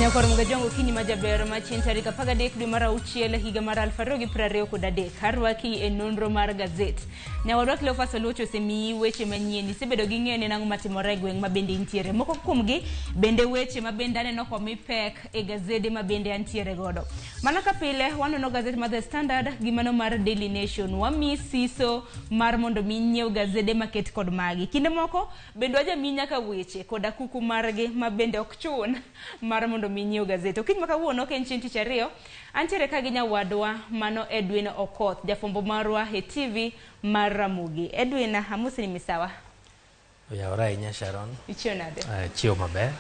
Nyakor Mgajongo okinyi ma jaber ma chieng' tarik 13 dwe mar auchiel higa mar 2023. Arwaki e nonro mar gazet. Nyawadwa Cleophas Oluoch osemiyi weche manyien. Isebedo gi ng'eyo ni nang'o matimore e gweng' ma bende intiere. Moko kuomgi bende weche ma bende aneno komi pek e gazede ma bende antiere godo. Mana ka pile, wanono gazet mar The Standard gi mano mar Daily Nation. Wamiyi siso mar mondo mi inyiew gazede maket kod magi. Kinde moko bende wajamiyi nyaka weche koda kuku margi ma bende ok chun mar mondo mi inyiew gazet. Okinyi ma kawuono ka en chieng' tich ariyo, antiere ka gi nyawadwa mano Edwin Okoth, jafwambo marwa e TV mar Ramogi. Edwin, amosi ni misawa. Oyawore ahinya Sharon. Ichiew nade? Achiew maber.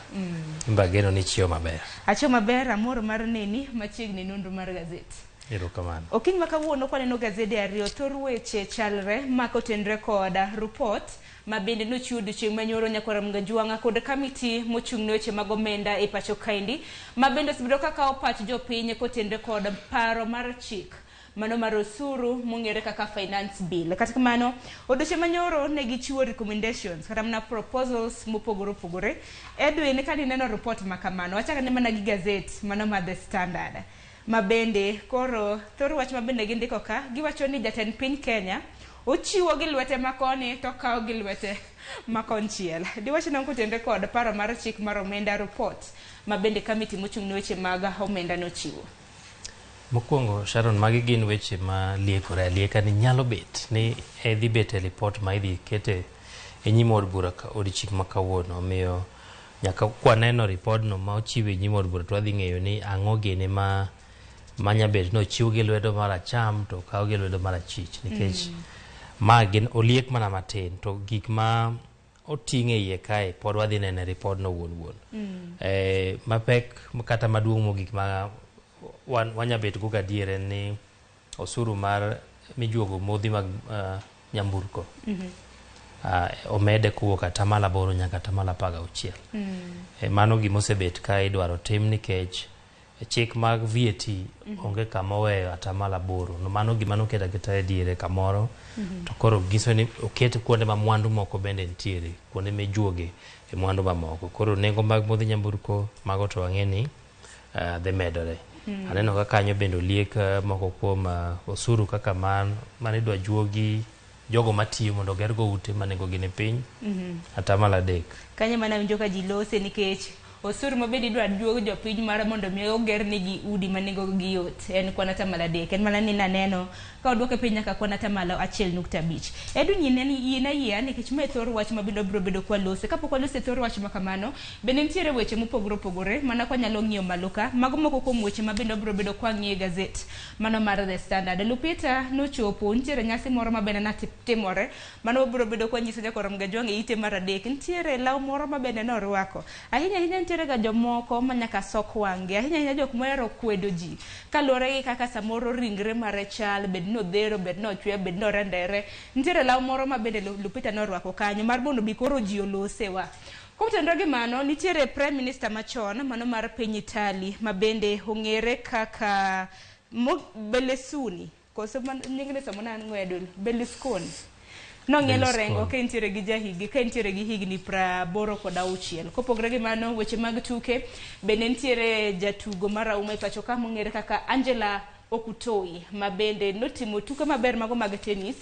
Imbe ageno ni ichiew maber. Achiew maber, amor mar neni machiegni nonro mar gazet. Erokamano. Okinyi ma kawuono kwaneno gazede ariyo, thor weche chalre ma kotenre kod rupot ma bende nochiw odiochieng' manyoro nyakwar Mgajwang'a kod kamiti mochung' ne weche mag omenda e pacho kaendi ma bende osebedo ka kawo pach jopiny kotenre kod paro mar chik mano mar osuru mong'ere kaka finance bill. Kata kamano, odiochieng' manyoro ne gichiwo recommendations kata mana proposals mopogore opogore. Edwin, ka nineno report ma kamano, wachak ane mana gi gazet mano mar The Standard ma bende koro thor wach ma bende gindiko ka, giwacho ni jatend piny Kenya ochiwo gi lwete ma koni to okawo gi lwete ma konchiel. Diwach nang'o kotenre kod paro mar chik mar omenda report ma bende kamiti mochung' ne weche mag omenda nochiwo? Mokwongo Sharon, magi gin weche ma liekore alieka ni nyalo bet ni dhi bet e ripot ma idhi kete e nyim od bura odiochieng' ma kawuono. Omiyo nyaka kwaneno ripodno ma ochiw e nyim od bura to wadhi ng'eyo ni ang'o gini ma manya bet ni ochiw gi lwedo mar acham to okaw gi lwedo mar achich nikech ma gin oliek mana matin to gik ma oting' e iye kae pod wadhi neno e ripodno wuon wuon. Mapek kata maduong' mogik ma wanya bet go gadier en ni osuru mar mijuogo modhi mag nyamburko omede kowuok atamalo 8 nyaka atamalo 16. Mano gima osebet ka idwaro tim nikech chik mag VAT onge kama oweyo atamalo 8. Mano gima noket aketa e diere kamoro to koro nyiso ni oket kuonde ma mwandu moko bende nitiere, kuonde mijuoge e mwandu mamoko. Koro nengo mag modhi nyamburko mago to wang'e ni dhi medore. Aneno ka kanyo bende oliek moko kuom osuru kaka man mane idwa juogi jogo matiyo mondo ogergo ute ma nengogi ni piny atamalo 3. Kanyo mana winjo ka ji lose nikech osuru ma bende idwa juog jopiny mar mondo mi oger negi udi ma nengogi yot en kwan atamalo 3. En mana ni naneno ka oduoke piny nyaka kwan atamalo 1.5. Edwin yien ayiea nikech mae thor wach ma bende wabiro bedo kwa lose. Kapok walose thor wach ma kamano, bende nitiere weche mopogore opogore mana kwa nyalo ng'iyo malo ka. Mago moko kuom weche ma bende wabiro bedo kwa ng'iyo e gazet mano mar The Standard. Lupita nochopo, nitiere nyasi moro ma bende natimore mano wabiro bedo kwa nyiso nyakwar Mgajwang' e ite mar 3. Nitiere law moro ma bende norwako. Ahinya ahinya nitiere ga jomoko ma nyaka sok wang'gi. Ahinya ahinya jok mohero kwedo ji. Kaluwore gi kaka samoro ringre mare chal, bed ni odhero, bed ni ochwe, bed ni orendere. Nitiere law moro ma bende Lupita norwako kanyo mar mondo bi koro ji olosewa. Kotenore gi mano, nitiere Prime Minister machon mano mar piny Italy ma bende ong'ere kaka Berlusconi. Koso nyingni somo nang'o Edwin? Berlusconi. Nong'ielo orengo ka entiere gi jahigi, ka entiere gi higni 86. Kopogore gi mano, weche mag tuke, bende nitiere jatugo marahuma e pacho ka mong'ere kaka Angela Okutoi, ma bende notimo tuke maber mago mag tennis,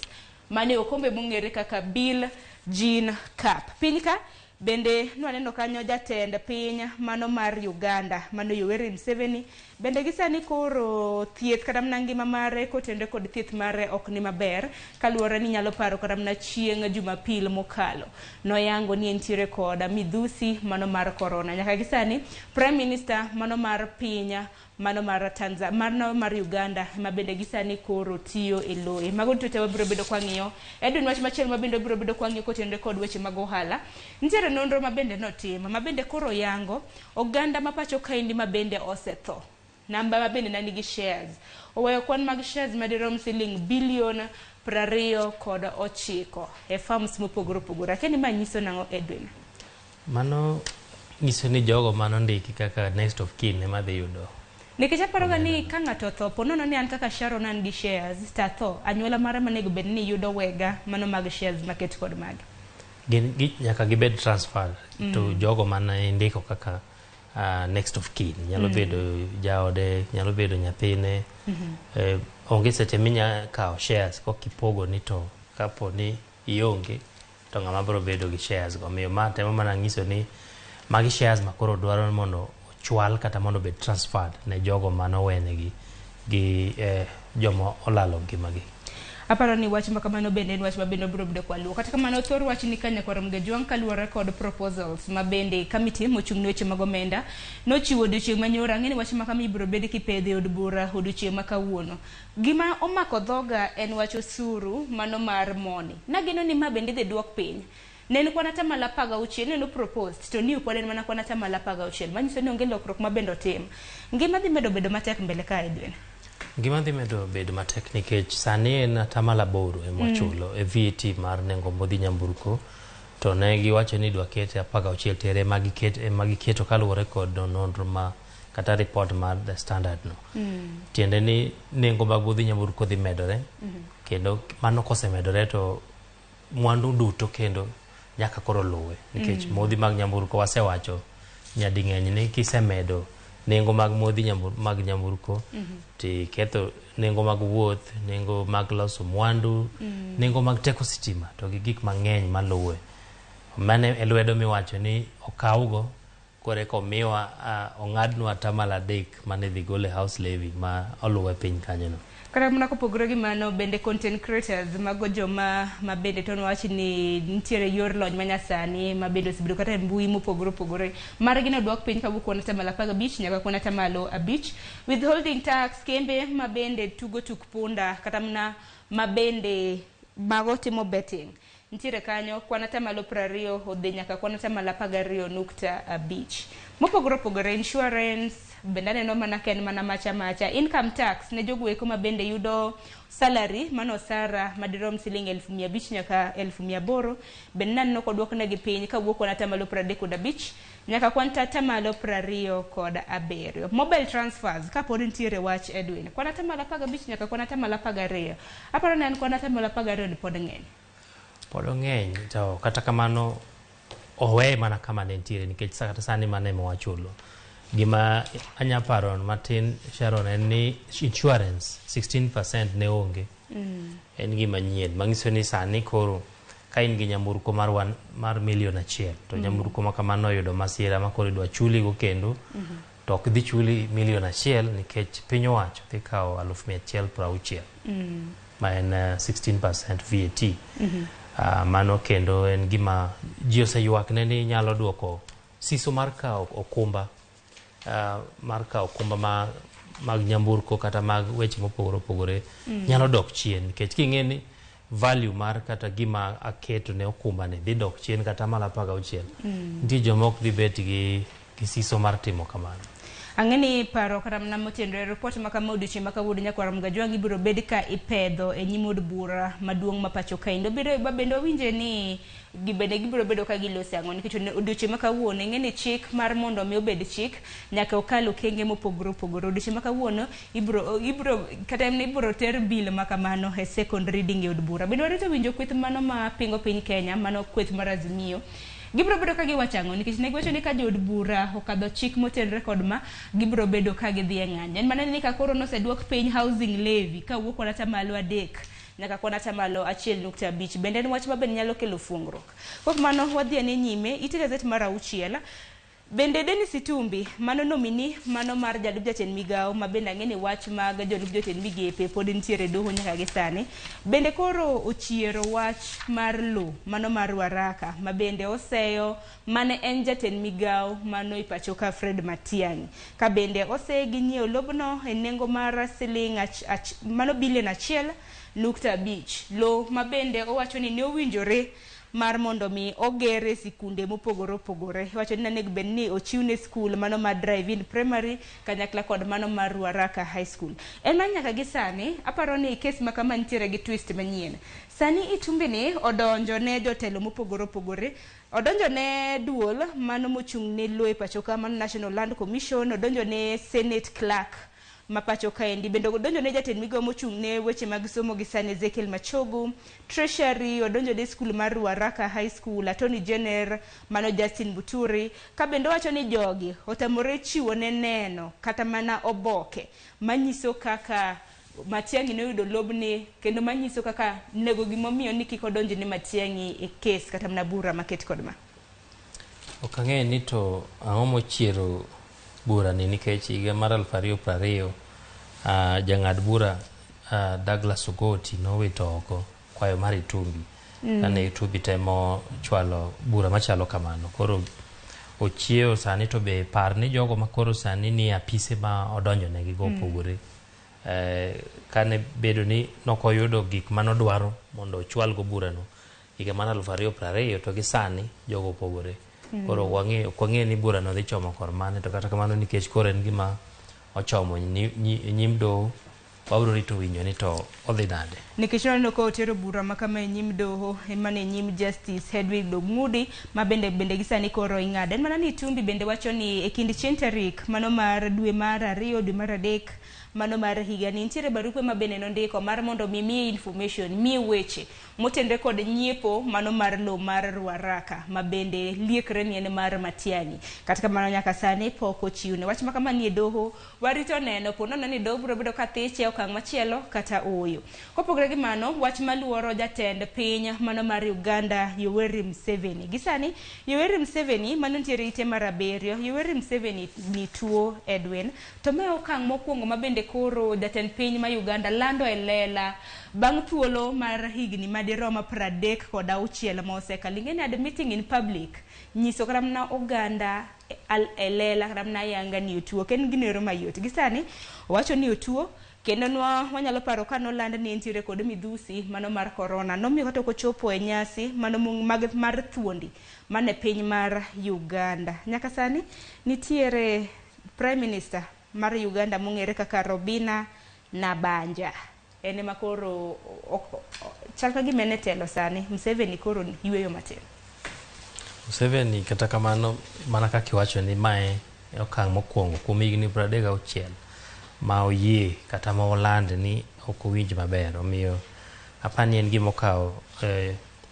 mane okombe mong'ere kaka Bill Jean Cup. Piny ka bende nwaneno kanyo jatend piny mano mar Uganda, mano Yoweri Museveni, bende gi sani koro thieth kata mana ngima mare kotenre kod thieth mare ok ni maber, kaluwore ni nyalo paro kata mana chieng' Jumapil mokalo. Noyango ni entiere kod midhusi mano mar corona. Nyaka gi sani, Prime Minister mano mar piny mano mar Tanzania, mano mar Uganda ma bende gi sani koro tiyo e loye. Mago duto te wabiro bedo kwang'iyo. Edwin, wach machielo ma bende wabiro bedo kwang'iyo kotenore kod weche mag ohala. Nitiere nonro ma bende notim, ma bende koro yango oganda ma pacho kaendi ma bende osetho. Namba ma bende nigi shares. Oweyo kwan mag shares madirom siling bilion 29 e firms mopogore opogore. Akia ni ma nyiso nang'o Edwin? Mano nyiso ni jogo manondiki kaka next of kin ema dhi yudo. Nikech aparoga ni ka ng'ato otho, po nono ni an kaka Sharon an gi shares, to atho, anyuola mara monego bed ni yudo wega mano mag shares maket kod mage. Gin nyaka gibed transferred to jogo mane indiko kaka Next of kin nyalo bedo jaode, nyalo bedo nyathine. Onge seche minya kawo shares kokipogo ni to kapo ni ionge to ng'ama biro bedo gi shares go. Omiyo ma temo mana nyiso ni magi shares ma koro dwaro mondo ochwal kata mondo obed transferred ne jogo manowenegi gi joma olalo ngimagi. Aparo ni wach ma kamano bende en wach ma bende obiro bedo kwaluwo. Kata kamano, thor wach ni ka nyakwar Mgejwang' kaluwore kod proposals ma bende committee mochung' ne weche mag omenda nochiwo odiochieng' manyoro. Ang'e ni wach ma kama ibiro bed kipedho e od bura odiochieng' ma kawuono. Gima omako dhoga en wach osuru mano mar moni. Nageno ni ma bende idhi duok piny. Ne en kwan atamalo 16 neno proposed to new pod en mana kwan atamalo 16 manyiso ni onge lokruok ma bende otim. Ngima dhi medo bedo matek mbele ka, Edwin. Ngima dhi medo bedo matek nikech sani en atamalo 8 ema wachulo e VAT mar nengo modhi nyamburko, to ne giwacho ni idwa kete 16 tere ema giketo kaluwore kod nonro ma kata report mar The Standard no. Tiende ni nengo mag modhi nyamburko dhi medore, kendo mano kosemedore to mwandu duto kendo nyaka koro luwe nikech modhi mag nyamburko wasewacho nyading'eny ni kisemedo nengo mag modhi mag nyamburko tiketho nengo mag wuoth, nengo mag loso mwandu, nengo mag teko sitima to gi gik mang'eny maluwe. Mane e lwedo miwacho ni okawgo koro eka omiwa ong'adnwa atamalo 3 mane dhi gol e house levy ma oluwe piny kanyono. Kata mana kopogore gi mano, bende content creators mago joma ma bende to wach ni nitiere yor lony manyasani ma bende osebedo kata e mbui mopogore opogore margi nodwok piny kawuok kuom atamalo 15 nyaka kuom atamalo 5. Withholding tax, kembe ma bende tugo tuk punda kata mana ma bende mago timo betting nitiere kanyo, kwan atamalo 20 odhi nyaka kwan atamalo 12.5. Mopogore opogore, insurance bende aneno mana ka en mana macha macha. Income tax ne jogo eko ma bende yudo salary, mano osara madirom siling 500,000 nyaka 800,000, bende naneno koduok negi piny kawuok kuom atamalo 35 nyaka kwan atamalo 27. Mobile transfers kapod nitiere wach, Edwin, kwan atamalo 15 nyaka kwan atamalo 12. Aparo ni en kwan atamalo 12 ni pod ng'eny. Pod ong'eny, to kata kamano oweye mana kama ne nitiere nikech kata sani mano ema wachulo. Gima anya paro matin, Sharon, en ni insurance 16% ne onge. En gima nyien manyiso ni sani koro ka in gi nyamburko mar one, mar milion 1 to nyamburko ma kamano oyudo masira ma koro idwa chuligo kendo to ok dhi chuli milion 1 nikech piny owacho dhi kawo 160,000 ma en 16% VAT. Mano kendo en gima ji oseywak ne ni nyalo duoko siso mar kawo okumba mar kawo okumba ma mag nyamburko kata mag weche mopogore opogore nyalo dok chien nikech king'e ni value mar kata gima aketo ne okumba ni dhi dok chien kata malo 16, nitie joma ok dhi bet gi siso mar timo kamano. Ang'e ni paro kata mana motenore report ma kama odiochieng' ma kawuono, nyakwar Mgajwang', ibiro bed ka ipedho e nyim od bura maduong' ma pacho kaendi. Obiro bende wawinje ni bende gibiro bedo ka gilose ang'o nikech odiochieng' ma kawuono ing'e ni chik mar mondo mi obed chik nyaka okal okenge mopogore opogore. Odiochieng' ma kawuono ibiro kata en ibiro ter bill ma kamano e second reading e od bura. Bende warito winjo kweth mano ma pingo piny Kenya, mano kweth mar Azimio. Gibiro bedo ka giwacho ang'o nikech ne giwacho ni ka jood bura okadho chik motenore kod ma gibiro bedo ka gidhi e ng'anyo. En mana ni ka koro noseduok piny housing levy kawuok kwan atamalo 3 nyaka kwan atamalo 1.5, bende en wach ma bende nyalo kelo fuongruok. Kok mano wadhi ane nyime ite gazet mar 6. Bende Dennis Itumbi, mano nominee mano mar jalup jatend migao ma bende ang'e ni wach mag jolup jotend migepe pod nitiere e doho nyaka gi sani. Bende koro ochiero wach mar lo mano mar Ruaraka ma bende oseyo mane en jatend migao mano e pacho ka Fred Matiang'i. Ka bende oseye gi nyiewo lobno e nengo mar siling mano bilion 1.5. Lo ma bende owacho ni ne owinjore mar mondo mi ogere sikunde mopogore opogore. Iwacho ni onego bed ni ochiw ne skul mano mar Drive-In Primary kanyakla kod mano mar Ruaraka High School. En mana nyaka gi sani, aparo ni kes ma kama nitiere gi twist manyien. Sani Itumbi ni odonjo ne jotelo mopogore opogore, odonjo ne duol mano mochung' ne lo e pacho ka, mano National Land Commission, odonjo ne Senate Clerk. ma pacho kaendi. Bende odonjo ne jatend migao mochung' ne weche mag somo gi sani Ezekiel Machogu, Treasury, odonjo ne skul mar Ruaraka High School, Attorney General mano Justin Muturi, ka bende owacho ni jogi otamore chiwo ne neno kata mana oboke manyiso kaka Matiang'i noyudo lobni kendo manyiso kaka nego gimomiyo ni kik odonj ne Matiang'i e kes kata mana bura maket kod ma. Ok ang'eyo ni to ang'o mochiero burani nikech higa mar 2020 jang'ad bura Douglas Ogoti nowito oko kwayo mar Itumbi kane Itumbi temo chwalo bura machalo kamano. Koro ochiewo sani to be par ni jogo ma koro sani ni e apise ma odonjo negi go opogore. Kane bedo ni nokoyudo gik manodwaro mondo ochwal go burano higa mar 2020 to gi sani jogo opogore. Koro ok wang'eyo ni burano dhi chomo kor mane, to kata kamano nikech koro en gima ochomo nyim doho, wabiro rito winjo ni to odhi nade. Nikech waneno ka otero bura ma kama e nyim doho, mana e nyim Justice Hedwig Dong'udi, ma bende gi sani koro ing'ado. En mana ni Itumbi bende wacho ni e kind chieng' tarik mano mar dwe mar 2 dwe mar 3 mano mar higa ni nitiere barupe ma bende nondiko mar mondo mi miye information, miye weche motenre kod nyiepo mano mar lowo mar Ruaraka ma bende liekre ni en mar Matiang'i. Kata kamano nyaka sani pok ochiwne wach ma kama ni e doho. Warito neno po nono ni doho biro bedo ka thiche e okang' machielo kata ooyo. Kopogore gi mano, wach maluoro jatend piny mano mar Uganda Yoweri Museveni. Gi sani Yoweri Museveni mano nitiere ite mar 7, Yoweri Museveni ni tuo Edwin. To mae okang' mokwongo ma bende koro jatend piny ma Uganda lando e lela bang' thuolo mar higni madirom 36 ma osekalo. Ing'e ni admitting in public nyiso kata mana oganda e lela kata mana ayanga ni otuo. Ok en gino ero mayot. Gi sani owacho ni otuo kendo nwa wanyalo paro ka noland ni entiere kod midhusi mano mar corona. Nomiyo kata ok ochopo e nyasi mano mar thuondi mane piny mar Uganda. Nyaka sani nitiere Prime Minister mar Uganda mong'ere kaka Robina Nabanja. En ema koro chal ka gima en e telo sani. Museveni koro yweyo matin. Museveni kata kamano mana kaka iwacho ni mae e okang' mokwongo kuom higni 36 ma oyie kata ma oland ni ok owinj maber. Omiyo apani ni en gima okawo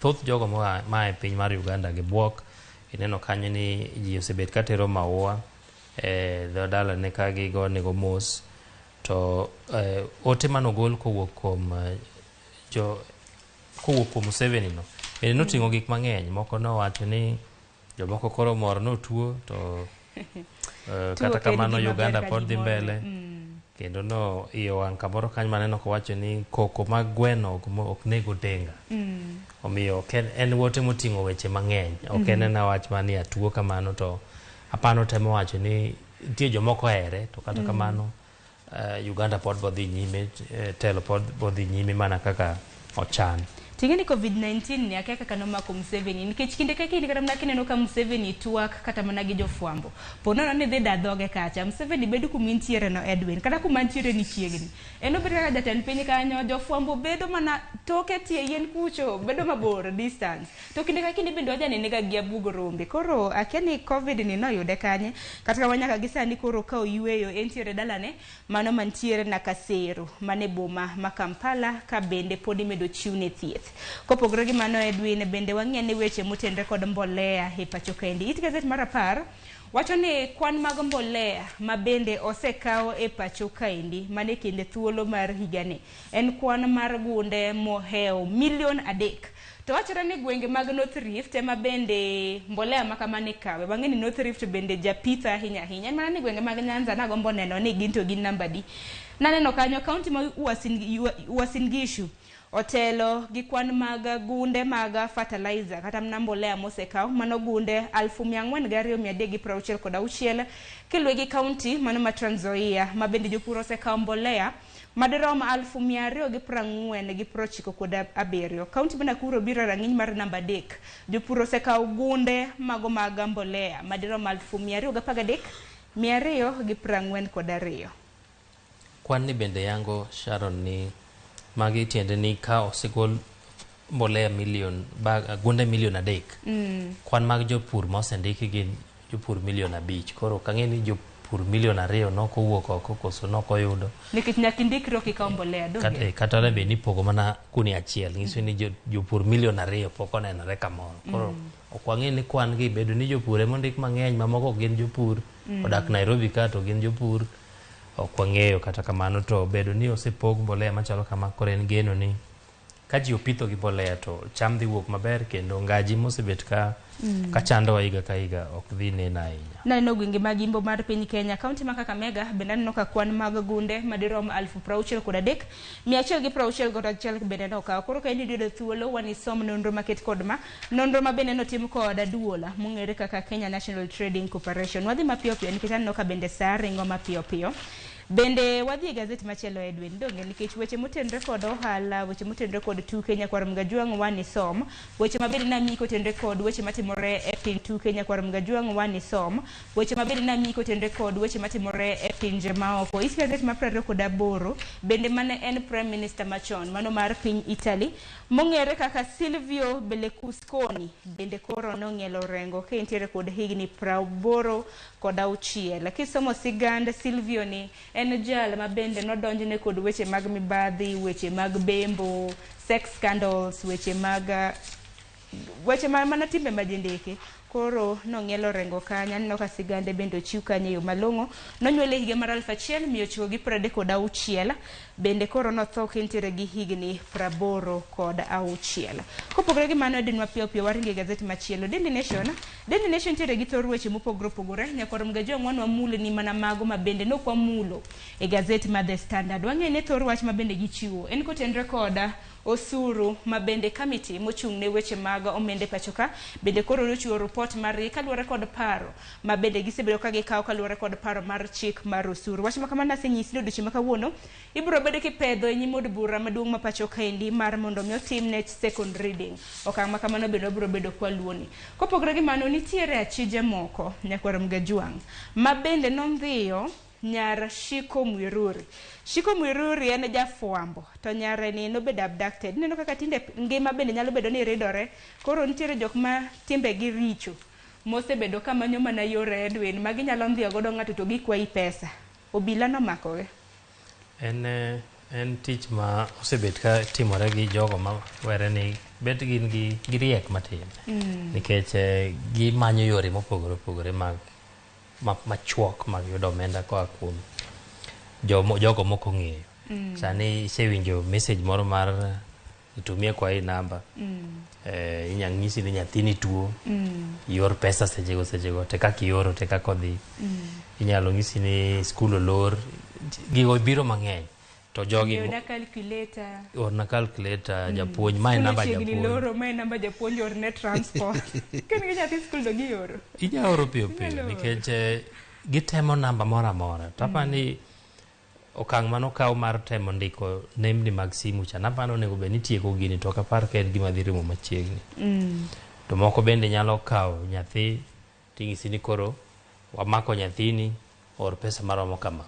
thoth jogo moa e piny mar Uganda gi bwok. Ineno kanyo ni ji osebet katero maua e dho dalane ka gigonego mos. To ote manogol kowuok kuom kowuok kuom Museveni no bende noting'o gik mang'eny. Moko nowacho ni jomoko koro mor notuo to kata kamano Uganda pod dhi mbele. Kendo no iye wang' kamoro kanyo maneno kowacho ni koko mag gweno ok nego denga. Omiyo en ote moting'o weche mang'eny. Ok en ena wach mani atuo kamano to apano temo wacho ni nitie jomoko ohere to kata kamano Uganda pod bodhi nyime, telo pod bodhi nyime mana kaka ochan. Ting'e ni COVID-19 ni akia kaka nomako Museveni nikech kinde ka kinde kata mana kineno ka Museveni twak kata mana gi jofwambo. Po nono ni dhi da dhoge kacha. Museveni bedo kuma intiere no Edwin, kata kuma ntiere ni chiegni. En obedo kaka jatend piny kanyo, jofwambo bedo mana toke tie yien kucho, bedo mabor distance. To kinde ka kinde bende wajanene ga gi abuog rombe. Koro akia ni COVID ni noyude kanye. Kata kamano nyaka gi sani koro ka oyweyo entiere dalane mano mantiere Nakasero mane boma ma Kampala ka bende pod imedo chiwne thieth. Kopogore gi mano Edwin, bende wang'e ni weche motenre kod mbolea e pacho kaendi. It gazet mar 10 wacho ni kwan mag mbolea ma bende osekaw e pacho kaendi mane kinde thuolo mar higani en kwan mar gunde mohewo 3 milion. To wachore ni gwenge mag North Rift ema bende mbolea ma kamano ikawe. Wang'e ni North Rift bende japitho ahinya ahinya. En mana ni gwenge mag Nyanza nagombo neno ni gin to gin namba di. Naneno kanyo kaunti ma Uasin Gishu otelo gi kwan mag gunde mag fertilizer kata mana mbolea mosekaw mano gunde 4,366 kiluwe gi kaunti mano ma Trans Nzoia ma bende jopur osekawo mbolea madirom 249,97. Kaunti ma Nakuru biro rang'iny mar namba 3. Jopur osekawo gunde mago mag mbolea madirom 213,242. Kwan ni bende yango Sharon ni magi tiende ni ka osegol mbolea milion gunde 3 milion. Kwan mag jopur ma osendiki gin jopur 5 milion. Koro ok ang'e ni jopur jopur milion 2 nokowuok oko koso nokoyudo. Nikech nyaka indikri ok ikaw mbolea, donge? Kata ne bed ni ipogo mana kunia achiel, nyiso ni jopur milion 2 pok onenore kamoro. Koro ok wang'e ni kwan gi bedo ni jopur ema ondik mang'eny, mamoko ok gin jopur, odak Nairobi ka to gin jopur, ok wang'eyo. Kata kamano to bedo ni osepog mbolea machalo kama, koro en geno ni ka ji opitho gi mbolea to cham dhi wuok maber, kendo ngaji mosebet ka chandowa higa ka higa ok dhi neno ahinya. Naneno gwenge mag imbo mar piny Kenya, kaunti ma Kakamega bende aneno ka kwan mag gunde madirom 63,161 bende nokaw. Koro ka in iyudo thuolo wanisom nonro maket kod ma, nonro ma bende notim kod duol mong'ere kaka Kenya National Trading Corporation. Wadhi mapiyo piyo nikech aneno ka bende saa ringo mapiyo piyo. Bende wadhi e gazet machielo Edwin, donge, nikech weche motenore kod ohala, weche motenore kod tuke nyakwar Mgajwang' wanisom, weche mabende namiyi kotenore kod weche matimore e piny tuke nyakwar Mgajwang' wanisom, weche mabende namiyi kotenore kod weche matimore e pinje maoko. Is gazet mar 28 bende mane en Prime Minister machon mano mar piny Italy mong'ere kaka Silvio Berlusconi bende koro nong'ielo orengo ka entiere kod higni 86. Kisomo sigand Silvio ni en jal ma bende nodonjne kod weche mag mibadhi, weche mag bembo, sex scandals, weche mag weche mana timbe majendeke. Koro nong'ielo orengo kanyo, aneno ka sigande bende ochiw kanyo e yo malong'o. Nonyuole higa mar 1936, bende koro notho ka entiere gi higni 86. Kopogore gi mano, Edwin, mapiyo piyo waringo e gazet machielo, Daily Nation. Daily Nation nitiere gi thor weche mopogore opogore. Nyakwar Mgajwang' wan wamulo ni mana mago ma bende nok wamulo e gazet mar The Standard. Wang'eyo ni thor wach ma bende gichiwo en kotenore kod osuru ma bende kamiti mochung' ne weche mag omenda e pacho ka bende koro nochiwo report margi kaluwore kod paro ma bende gisebedo ka gikawo kaluwore kod paro mar chik mar osuru. Wach ma kamano asenyisi ni odiochieng' ma kawuono ibiro bedo kipedho e nyim od bura maduong' ma pacho kaendi mar mondo mi otimne second reading. Okang' ma kamano bende wabiro bedo kwaluoni. Kopogore gi mano, nitiere achije moko nyakwar Mgajwang' ma bende nondhiyo nyar Shiko Mwiruri. Shiko Mwiruri en jafwambo to nyare ni nobedo abducted. Ineno kaka tinde ngima bende nyalo bedo ni ridore. Koro nitiere jok ma timbegi richo mosebedo ka manyo mana yore Edwin ma ginyalo ndhiyo godo ng'ato to gikwayi pesa. Obila nomakogi. En tich ma osebet ka timore gi jogo ma were ni bet gin gi giriek matin, nikech gimanyo yore mopogore opogore mag machuok mag yudo omenda koa kuom jogo mok ong'eyo. Sani isewinjo message moro mar itumie kwa hii namba, inya nyisi ni nyathini tuo, ior pesa sechego sechego te kaka ioro te kaka odhi. Inyalo nyisi ni skul olor, gigo biro mang'eny to jogi Orna calculator. Orna calculator, japuonj mae namba japuonj. Loro mae namba japuonj, orne transport. Ka nigi nyathi skul to gioro. Inya oro piyo piyo nikech gitemo namba moro amora. To apani okang' manokaw mar temo ndiko nembni mag simu cha, napani onego bed ni tieko gini, to ok apar ka en gima dhi rumo machiegni. To moko bende nyalo kawo nyathi ting'isi ni koro wamako nyathini, or pesa maromo kama.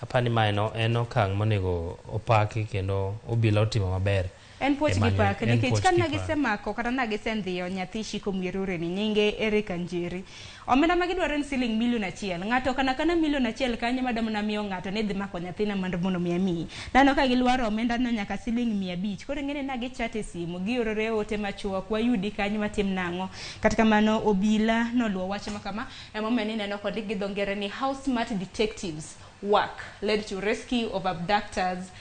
Apani ma en okang' monego opaki kendo obila otimo maber. En puoch gi pak nikech ka ne gisemako kata ne gisendhiyo nyathi Shiko Mwiruri ni nyinge Erika Njeri. Omenda ma gidwaro en siling milion 1. Ng'ato kana kana milion 1 kanyo madam na miyo ng'ato ni dhi mako nyathina mondo mi amiyi. Nano ka gilwaro omenda no nyaka siling 500. Koro ing'eni na gichat e simu, giorore ote machuok, wayudi kanyo matim nang'o. Kata kamano obila noluwo wach ma kama, emomiyo nineno kondik gi dho ngere ni how smart detectives work led to rescue of abductees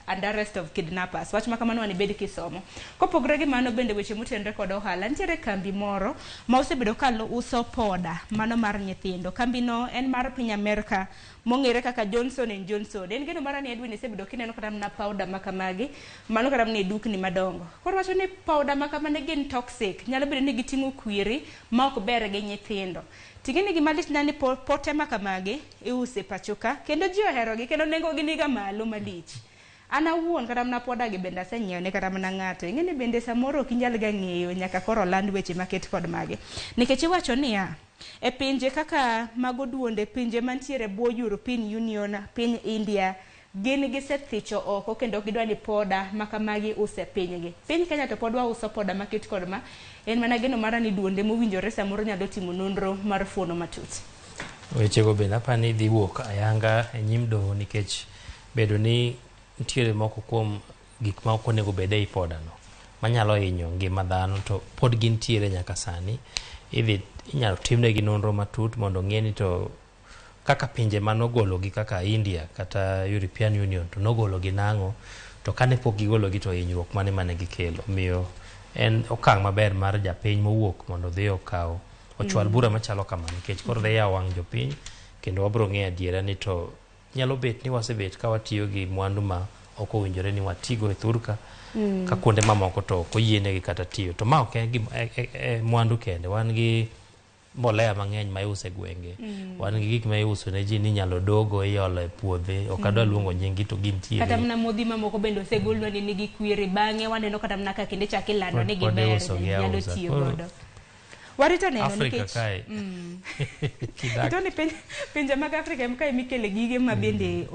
and arrest of kidnappers. Wach ma kamano wanibed kisomo. Kopogore gi mano bende weche motenore kod ohala, nitiere kambi moro ma osebedo ka uso poda mano mar nyithindo. Kambi no en mar piny Amerka mong'ere kaka Johnson and Johnson. En geno mara ni Edwin isebedo kineno kata mana powder ma kamagi, mano kata mana e dukni madongo. Koro wacho ni powder ma kamano gin toxic, nyalo bedo ni giting'o kwiri ma ok ber gi nyithindo. Ting'eni gima lich na ni pote ma kamagi iuso e pacho ka kendo ji oherogi kendo nengo gi niga malo malich. An awuon kata mana poda gi bende asenyiewo ne kata mana ng'ato. Ing'eni bende samoro ok inyal ga ng'eyo nyaka koro land weche maket kod magi. Nikech iwacho niya, e pinje kaka mago duonde, pinje mantiere bwo European Union, piny India, gin gisethicho oko kendo ok gidwa ni poda ma kamagi use pinygi. Piny Kenya to pod wauso poda maket kod ma, en mana geno mara ni duonde mowinjore samoro nyalo timo nonro mar fuono matut. Wechego bende apani dhi wuok ayanga e nyim doho nikech bedo ni nitiere moko kuom gik ma ok onego bed ei poda no manyalo hinyo ngima dhano to pod gintiere nyaka sani. Idhi inyalo timnegi nonro matut mondo ong'e ni to kaka pinje manogologi kaka India kata European Union to nogologi nang'o to kane pok gigologi to hinyruok mane mane gikelo. Omiyo en okang' maber mar japiny mowuok mondo odhi okaw ochwal bura machalo kama nikech koro dhi yawo wang' jopiny kendo wabiro ng'eyo adiera ni to nyalo bet ni wasebet ka watiyo gi mwandu ma ok owinjore ni watigo e thurka ka kuonde mamoko to ok oyienegi kata tiyo. To ma ok en mwandu kende, wan gi mbolea mang'eny ma iuso e gwenge, wan gi gik ma iuso ne ji ni inyalo dogo iolo e puothe, ok adwa luongo nying gi to gintiere. Kata mana modhi mamoko bende osegolnwa ni nigi kwiri, bang'e waneno kata mana ka kinde chak ilando ni Pod giber iuso gi nyalo ausa. tiyo Koro godo. Warito neno Afrika nikech kae kidak Ito ni pinje mag Afrika ema kae mikele gige ma bende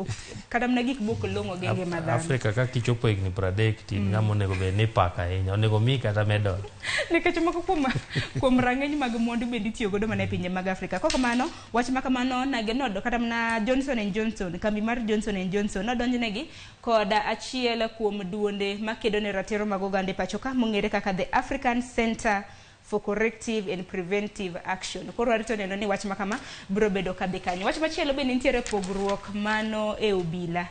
kata mana gik mok long'o gi ngima dhano. Afrika ka kichopo higni 30 to in ng'ama onego bed ni ipako ahinya, onego miyi kata medal. Nikech moko kuom rang'iny mag mwandu bende itiyo godo mana e pinje mag Afrika. Kok kamano, wach ma kamano nagenodo kata mana Johnson and Johnson, kambi mar Johnson and Johnson nodonjnegi kod achiel kuom duonde makedo ne ratiro mag oganda e pacho ka mong'ere kaka the African Center for Corrective and Preventive Action. Koro warito neno ni wach ma kama biro bedo kadhi kanyo. Wach machielo bende nitiere pogruok mano e obila.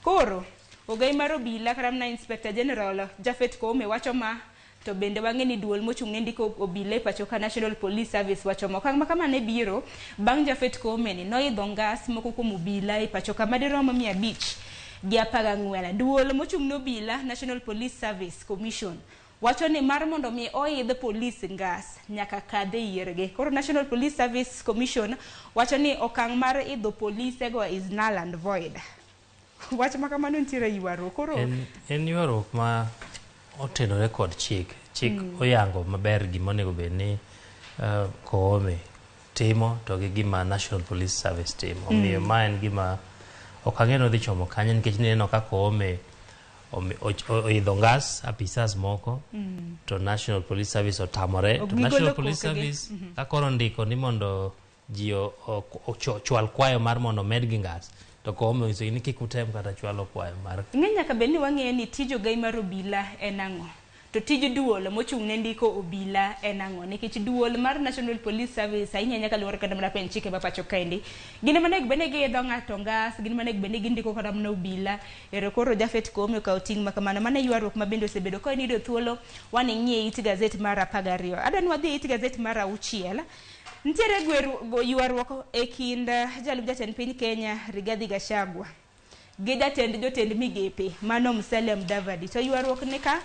Koro ogai mar obila kata mana Inspector General Japhet Koome wacho ma to bende wang'e ni duol mochung' ne ndiko obila e pacho ka National Police Service wacho ma okang' ma kama ne biro bang' Japhet Koome ni noidho ngas moko kuom obila e pacho ka madirom 514. Duol mochung' ne obila National Police Service Commission wacho ni mar mondo mi oidh polis ngas nyaka kadhe yiergi. Koro National Police Service Commission wacho ni okang' mar idho polisego is null and void. Wach ma kamano nitiere ywaruok. Koro En ywaruok ma otenore kod chik. Chik oyango maber gima onego bed ni Koome timo to gi gima National Police Service timo. Omiyo ma en gima ok ang'e ni odhi chomo kanye nikech nineno ka Koome oidho ngas apisas moko to National Police Service otamore. Ok To gigolo National Police kokegi. Service ka koro ondiko ni mondo ji ochwal kwayo mar mondo omedgi ngas to Koome onyisogi ni kik utem kata chwalo kwayo mar Ng'eny nyaka bed ni wang'eyo ni tij ogai mar obila en ang'o. To tij duol mochung' ne ndiko obila en ang'o? Nikech duol mar National Police Service ahinya ahinya kaluwore kata mana pend chike ma pacho kaendi. Gin ema onego bed ni giidho ng'ato ngas, gin ema onego bed ni gindiko kata mana obila. Ero koro Japhet Koome okawo ting' ma kamano. Mano e ywaruok ma bende osebedo ka iyudo thuolo wan ing'iye it gazet mar 12. Adwa ni wadhi e it gazet mar 6. Nitiere ywaruok e kind jalup jatend piny Kenya Rigathi Gachagua gi jatend jotend migepe mano Musalia Mudavadi. To ywaruok ni ka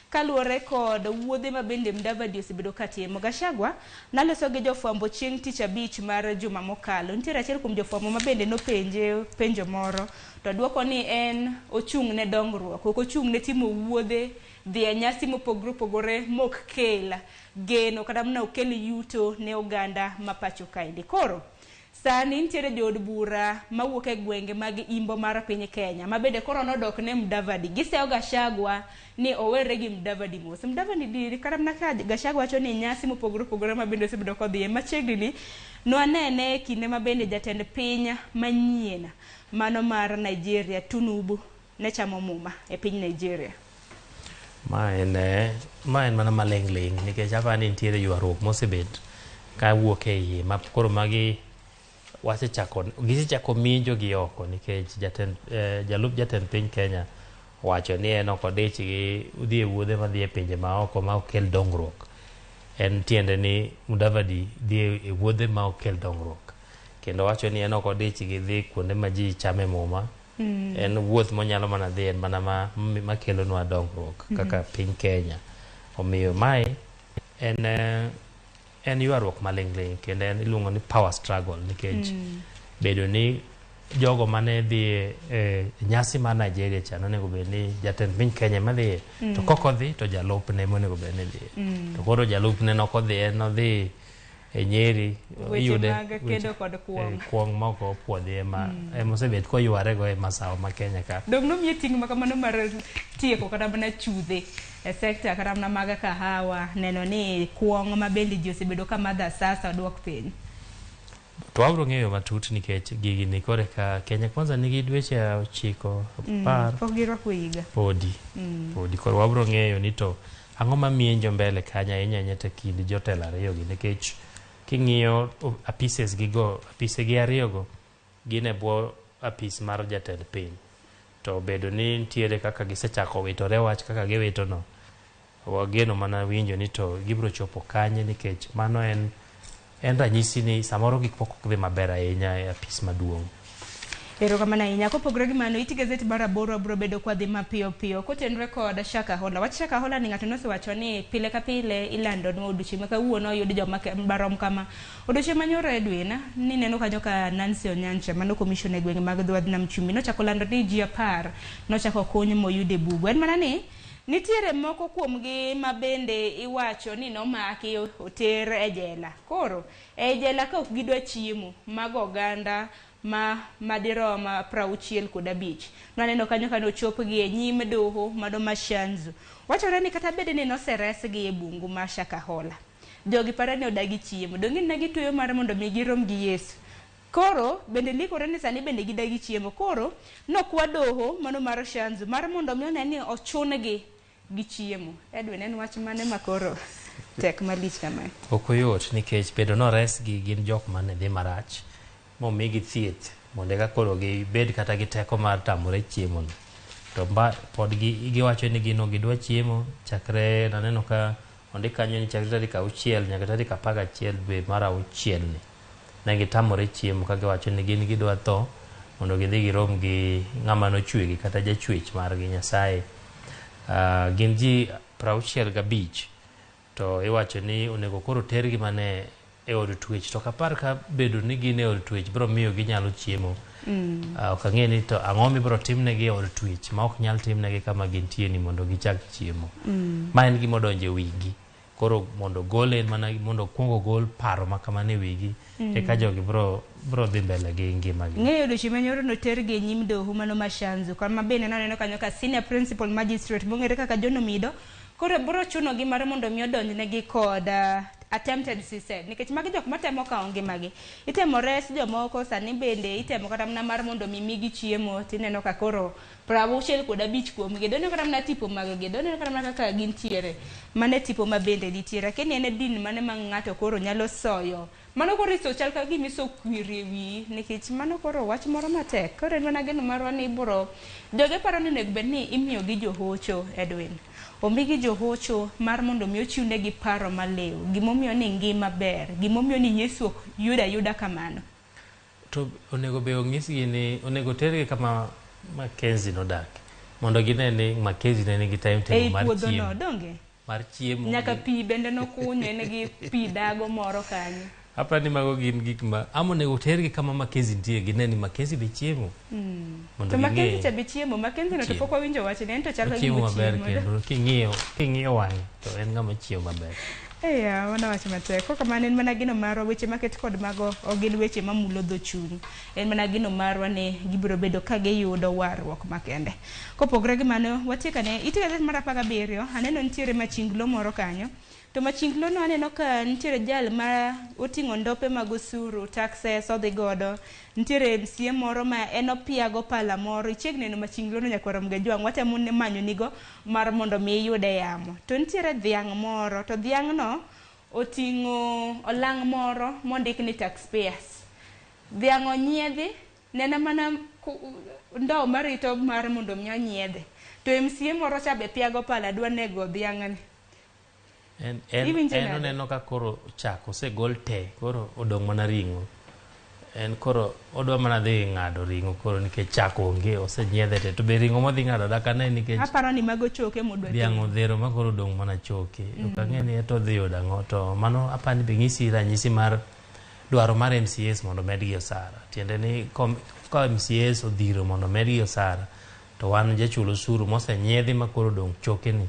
kaluwore kod wuodhe ma bende Mudavadi osebedo ka timo. Gachagua naloso gi jofwambo chieng' tich abich mar juma mokalo. Nitiere achiel kuom jofwambo ma bende nopenje penjo moro to dwoko ni en ochung' ne dongruok, ok ochung' ne timo wuodhe dhi e nyasi mopogore opogore mok kel geno kata mana ok kel yuto ne oganda ma pacho kaendi. Koro sani nitiere jood bura mawuok e gwenge mag imbo mar piny Kenya ma bende koro nodok ne Mudavadi. Giseyo Gachagua ni owere gi Mudavadi mos. Mudavadi di kata mana ka Gachagua wacho ni nyasi mopogore opogore ma bende osebedo kodhiye machiegni ni nwanene e kinde ma bende jatend piny manyien mano mar Nigeria Tinubu ne chamo muma e piny Nigeria. Ma en mana maling' ling' nikech aparo ni nitiere ywaruok mosebet kawuok e iye ma koro magi gisechako minjo gi oko nikech jalup jatend piny Kenya wacho ni en ok odich gi dhi e wuodhe madhi e pinje maoko ma ok kel dongruok. En tiende ni Mudavadi dhi e wuodhe ma ok kel dongruok. Kendo wacho ni en ok odich gi dhi kuonde ma ji chame muma. En wuoth monyalo mana dhi en mana makelonwa dongruok kaka piny Kenya. Omiyo mae en ywaruok maling' ling' kendo en iluongo ni power struggle nikech bedo ni jogo mane dhi e nyasi mar Nigeria cha nonego bed ni jatend piny Kenya ema dhiye to kok odhi to jalupne ema onego bed ni dhiye. To koro jalupne nok odhi en nodhi e Nyeri Weche iyude mag kedo kod kuong'. Kuong' ma ok opuodhi ema osebet koyware go e masawa ma Kenya ka. Dong' nomiye ting' ma kamano mar tieko kata mana chudhe e sekta kata mana mag kahawa neno ni kuong' ma bende ji osebedo ka madho asasa oduok piny. To wabiro ng'eyo matut nikech gigi ni kore ka Kenya Kwanza nigi dweche 9 10 Pok girwako higa. Podi. Podi koro wabiro ng'eyo ni to ang'o mamienjo mbele kanyo ahinya ahinya to kind jotelo ariyo gi nikech king'iyo apises gi go apise gi ariyo go gin e bwo apis mar jatend piny to bedo ni nitiere kaka gisechako witore wach kaka giwito no wageno mana winjo ni to gibiro chopo kanye nikech mano en en ranyisi ni samoro gik moko ok dhi maber ahinya e apis maduong'. Erokamano ahinya. Kopogore gi mano, it gazet mar 8 biro bedo kwadhi mapiyo piyo. Kotenore kod Shakahola. Wach Shakahola ni ng'ato nosewacho ni pile ka pile ilando nwa odiochieng' ma kawuono oyud joma marom kama. Odiochieng' manyoro Edwin, nineno kanyo ka Nancy Onyancha, mano commissioner e gwenge mag dho wadh Nam Chumbi, nochako lando ni ji 10 nochako kuny moyud e bugo. En mana ni nitiere moko kuomgi ma bende iwacho ni nomaki oter e jela. Koro, ei jela ka ok gidwa chiemo, mago oganda ma madirom 65. Nwaneno kanyo ka nochopgi e nyim doho mano ma Shanzu. Wachore ni kata bed ni noseresgi e bungu ma Shakahola. Jogi paro ni odagi chiemo. Donge ne gitweyo mar mondo mi girom gi Yesu. Koro bende likore ni sani bende gidagi chiemo. Koro nokwa doho mano mar Shanzu mar mondo mi one ni ochun-gi gi chiemo. Edwin, en wach mane ma koro tek malich kamae? Ok oyot nikech bedo noresgi gin jok mane dhi marach momigi thieth mondo eka koro gibed kata gi teko mar tamore chiemo no. To pod giwacho ni gin ok gidwa chiemo chakre naneno ka ondik kanyo ni chakre tarik 6 nyaka tarik 11 dwe mar 6 ni. Ne gitamore chiemo ka giwacho ni gin gidwa tho mondo gidhi girom gi ng'ama nochwegi kata jachwech margi Nyasaye. Gin ji 65 to iwacho ni onego koro tergi mana e od twech to ok apar ka bedo ni gin e od twech biro miyo ginyalo chiemo. Ok ang'e ni to ang'o mibiro timnegi e od twech ma ok nyal timnegi kama gintie ni mondo gichak chiemo. Ma en gima odonjo e wigi. Koro mondo gole en mana mondo okuong ogol paro ma kamano e wigi eka jogi biro dhi mbele gi ngimagi. Ng'eyo odiochieng' manyoro notergi e nyim doho mano ma Shanzu kama bende naneno kanyo ka senior principal magistrate mong'ere kaka John Omido koro biro chunogi mar mondo mi odonjnegi kod attempted suicide nikech magi jok matemo kawo ngimagi. Itemo res jomoko sani bende itemo kata mana mar mondo mi migi chiemo tineno ka koro 65 kuomgi doneno kata mana tipo mag gi doneno kata mana kaka gintiere. Mano e tipo ma bende nitiere. Akia ni en e din mane ma ng'ato koro nyalo soyo. Mano koro iso chal ka gima iso kwiri e wiyi nikech mano koro wach moro matek. Koro en mana geno marwa ni ibiro joge paro ni onego bed ni imiyogi johocho Edwin. Omigi johocho mar mondo mi ochiwnegi paro maliw. Gimomiyo ni ngima ber. Gimomiyo ni Yesu ok yud ayuda kamano. To onego be onyisgi ni onego tergi kama Mackenzie nodake mondo gine ni Mackenzie ne nigi timetable Ei mar puodho no chiemo. donge? Mar chiemo. Nyaka pi bende nokunyo en gi pi dago moro kanyo. Aparo ni mago gin gik ma ama onego tergi kama Mackenzie nitie gine ni Mackenzie be chiemo. Mondo To Mackenzie ging'e. cha be chiemo, Mackenzie no to Chiemo. pok wawinjo wachne, en to chal ka Ochiemo gima maber ochiemo. kendo king'iyo wang'e to en ng'ama chiemo maber. Eya, mano wach matek. Kok kamano en mana geno marwa weche maket kod mago ok gin weche mamulo dho chuny. En mana geno marwa ni gibiro bedo ka giyudo warruok makende. Kopogore gi mano, watieko ane it gazet mar 17, aneno nitiere machinglo moro kanyo. To machinglo no aneno ka nitiere jal ma oting'o ndope mag osuru, taxes odhi godo. Nitiere MCA moro ma en opiago pala moro. Ichiegni neno machinglo no nyakwar Mgajwang'. Watemo manyo nigo mar mondo mi iyude yamo. To nitiere dhiang' moro, to dhiang' no oting'o olang' moro mondik ni taxpayers. Dhiang' onyiedhi, nena mana ndowo marito mar mondo mi onyiedhe. To MCA moro cha be piago pala dwa nego dhiang'ni. En Iwinjo nade? oneno ka koro chak osegol te, koro odong' mana ring'o. En koro odwa mana dhi ng'ado ring'o koro nikech chak onge, osenyiedhe te. To be ring'o modhi ng'ado dak ane nikech Aparo ni mago choke modwa dhiang' tedo. odhero ma koro odong' mana choke. Ok ang'e ni eto odhi yudo ang'o. To mano apani be ng'isi ranyisi mar dwaro mar MCAs mondo omedgi osara. Tiende ni ka MCAs odhiro mondo omedgi osara, to wan jachul osuru mosenyiedhi ma koro odong' choke ni,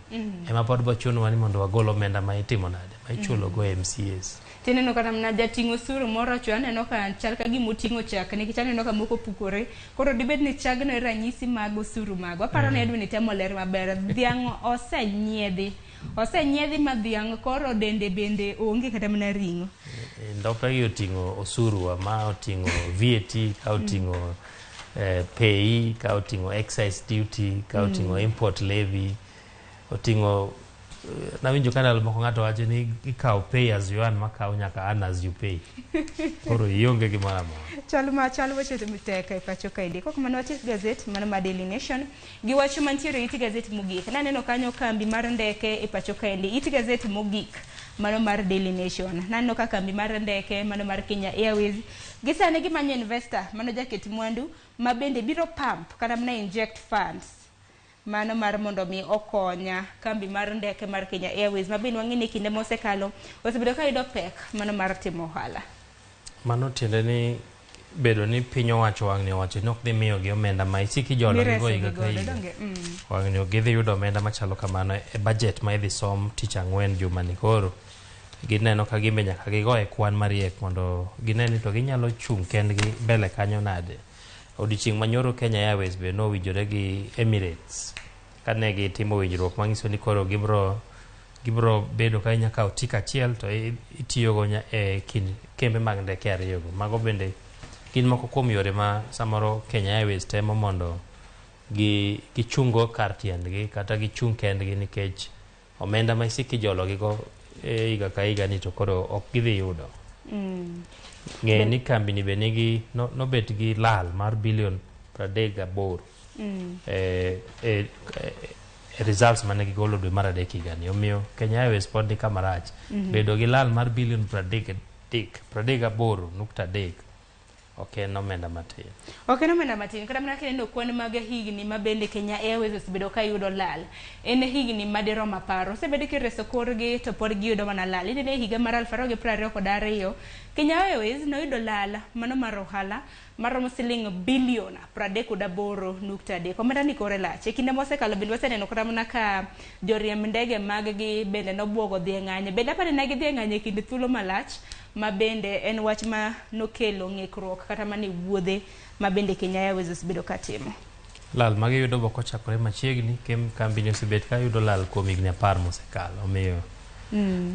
ema pod bochunowa ni mondo wagol omenda ma itimo nade, ma ichulo go MCAs. Tineno kata mana jating' osuru moro cho aneno ka chal ka gima oting'o chak nikech aneno ka moko pukore. Koro dibed ni chagno e ranyisi mag osuru mago. Aparo ni Edwin itemo ler maber. Dhiang' osenyiedhi. Osenyiedhi ma dhiang' koro dende bende onge kata mana ring'o. Ndope gi oting'o osuru ma oting'o VAT, ka oting'o PAYE, ka oting'o excise duty, ka oting'o import levy, oting'o nawinjo ka ndalo moko ng'ato wacho ni ikawo pay as you earn makawo nyaka earn as you pay. Koro ionge gimoro amora. Chal ma chal weche tek e pacho kaendi. Kok mano watiek gazet mano ma Daily Nation gi wach mantiere e it gazet mogik. Naneno kanyo kambi mar ndeke e pacho kaendi. It gazet mogik mano mar Daily Nation. Naneno ka kambi mar ndeke mano mar Kenya Airways gi sani gimanyo investor mano jaket mwandu ma bende biro pump kata mana inject funds mano mar mondo mi okonya kambi mar ndeke mar Kenya Airways ma bende wang'e ni kinde mosekalo osebedo ka yudo pek mano mar timo ohala. Mano tiende ni bedo ni piny owacho wang'ni owacho ni ok dhi miyogi omenda ma isik ijolo gigo higa ka higa. Wang'ni ok gidhi yudo omenda machalo kamano e budget ma idhi som tich ang'wen jumani. Koro gineno ka gimbe nyaka gigo e kwan mariek mondo gine ni to ginyalo chung' kendgi mbele kanyo nade. Odiochieng' manyoro Kenya Airways be nowinjore gi Emirates kane gitimo winjruok manyiso ni koro gibiro bedo ka inya kawo tik achiel to itiyogo e kind kembe mag ndeke ariyogo. Mago bende gin moko kuom yore ma samoro Kenya Airways temo mondo gichungo kar tiendgi kata gichung' kendgi nikech omenda ma isik ijolo gigo e higa ka higa ni to koro ok gidhi yudo. Ng'e ni kambi ni be nigi nobet gi lal mar bilion 38 e results mane gigolo dwe mar adek higani. Omiyo Kenya Airways pod ni kama rach. Bedo gi lal mar bilion 33 38.3 ok en omenda matin. Ok en omenda matin, kata mana kineno kwan mag higni ma bende Kenya Airways osebedo ka yudo lal. En higni madirom 10. Osebed kireso korgi to pod giyudo mana lal. Ineno e higa mar 2022, Kenya Airways noyudo lal mano mar ohala maromo siling bilion 38.3. Omenda ni kore lach. E kinde mosekalo bende waseneno kata mana ka joriemb ndege mag gi bende nobuogo dhi e ng'anyo. Bende apani ne gidhi e ng'anyo e kind thuolo malach ma bende en wach ma nokelo ng'ikruok kata mana e wuodhe ma bende Kenya Airways osebedo ka timo. Lal ma giyudo bok ochakore machiegni, kambi ni osebet ka yudo lal kuom higni 10 mosekalo. Omiyo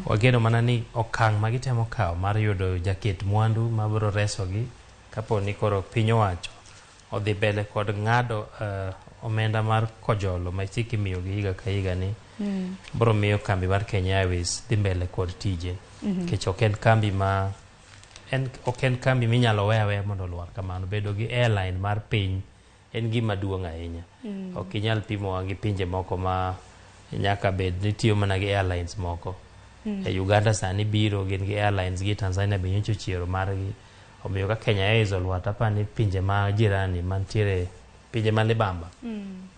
wageno mana ni okang' ma gitemo kawo mar yudo jaket mwandu mabiro resogi kapo ni koro piny owacho odhi mbele kod ng'ado omenda mar kojolo ma isik imiyogi higa ka higa ni biro miyo kambi mar Kenya Airways dhi mbele kod tije. Nikech ok en kambi ma en ok en kambi minyalo we aweya mondo olwar kamano. Bedo gi airline mar piny en gima duong' ahinya. Ok inyal pimowa gi pinje moko ma nyaka bed ni tiyo mana gi airlines moko. E Uganda sani biro gin gi airlines gi Tanzania be nyocha ochiero margi. Omiyo ka Kenya Airways olwar to apani pinje ma jirani mantiere pinje ma libamba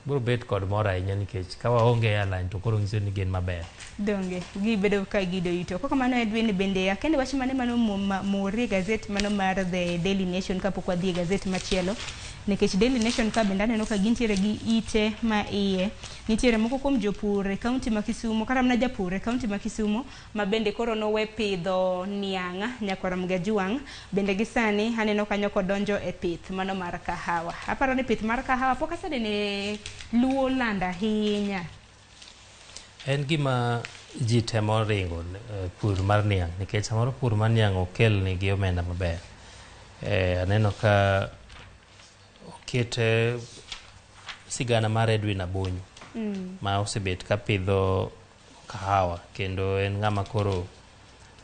biro bet kod mor ahinya nikech ka waonge airline to koro nyiso ni gin maber. Donge gibedo ka gido ito. Kok kamano Edwin bende akende wach mane mano mori e gazet mano mar The Daily Nation kapok wadhi e gazet machielo. Nikech Daily Nation ka bende aneno ka gintiere gi ite ma iye. Nitiere moko kuom jopur e kaunti ma Kisumu kata mana japur e kaunti ma Kisumu ma bende koro nowe pidho niang' nyakwar Mgajuang' bende gi sani aneno kanyo kodonjo e pith mano mar kahawa. Aparo ni pith mar kahawa pok asenene luo lando ahinya. En gima ji temo ringo pur mar niang' nikech samoro pur mar niang' ok kel nigi omenda maber. Aneno ka oket sigana mar Edwin Abonyo ma osebet ka pidho kahawa kendo en ng'ama koro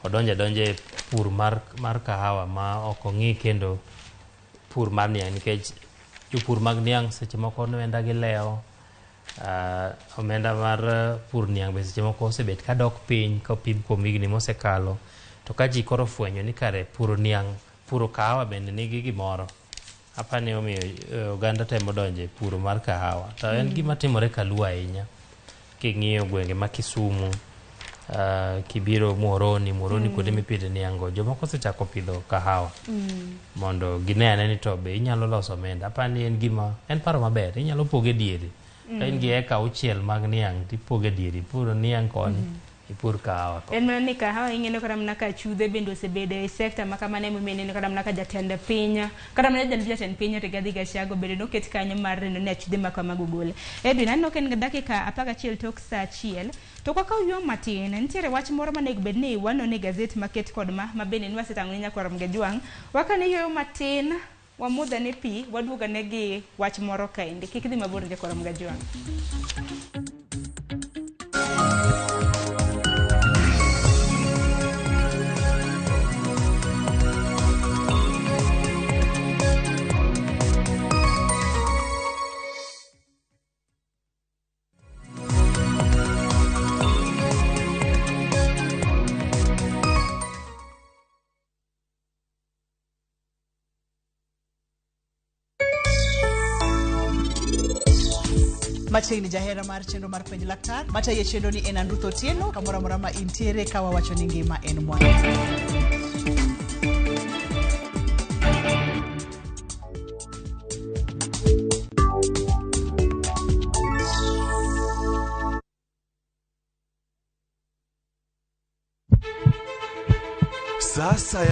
odonjo adonja e pur mar kahawa ma ok ong'i kendo pur mar niang' nikech jopur mag niang' seche moko omenda gilewo, omenda mar pur niang' be seche moko osebet ka dok piny kopim kuom higni mosekalo. To ka ji koro ofwenyo ni kare puro niang' puro kahawa bende nigi gimoro, apani omiyo oganda temo donjo e puro mar kahawa. To en gima timore kaluo ahinya. King'iyo gwenge ma Kisumu, kibiro Muhoroni, Muhoroni kuonde mipidhe niang' go, jomoko osechako pidho kahawa mondo gine ane ni to be inyalo loso omenda. Apani en gima en paro maber, inyalo poge diere. Ka in gi eka 6 mag niang' tipoge diere, ipuro niang' koni, Ipur kahawa. En mana ni kahawa ing'eno kata mana ka chudhe bende osebedo e sekta ma kamano, emomiyo ineno kata mana ka jatend piny, kata mana jalup jatend piny Rigathi Gachagua bende noket kanyo mar neno ni achudhe ma kamago ogol. Edwin, aneno ka en dakika 11 tok saa 1 to kaka oyuo matin, nitiere wach moro manego bed ni wanone e gazet maket kod ma bende nwasetang'o ni nyakwar Mgejwang'. Wakane yueyo matin, wamodhane pi, waduogane gi wach moro kaendi. Kik dhi mabor nyakwar Mgejwang'. Machiegni jahera mar chenro mar penj laktar matayo chenro ni en Andruth Otieno kamoro amora ma intiere ka wawacho ni ngima en mwandu. Sasa.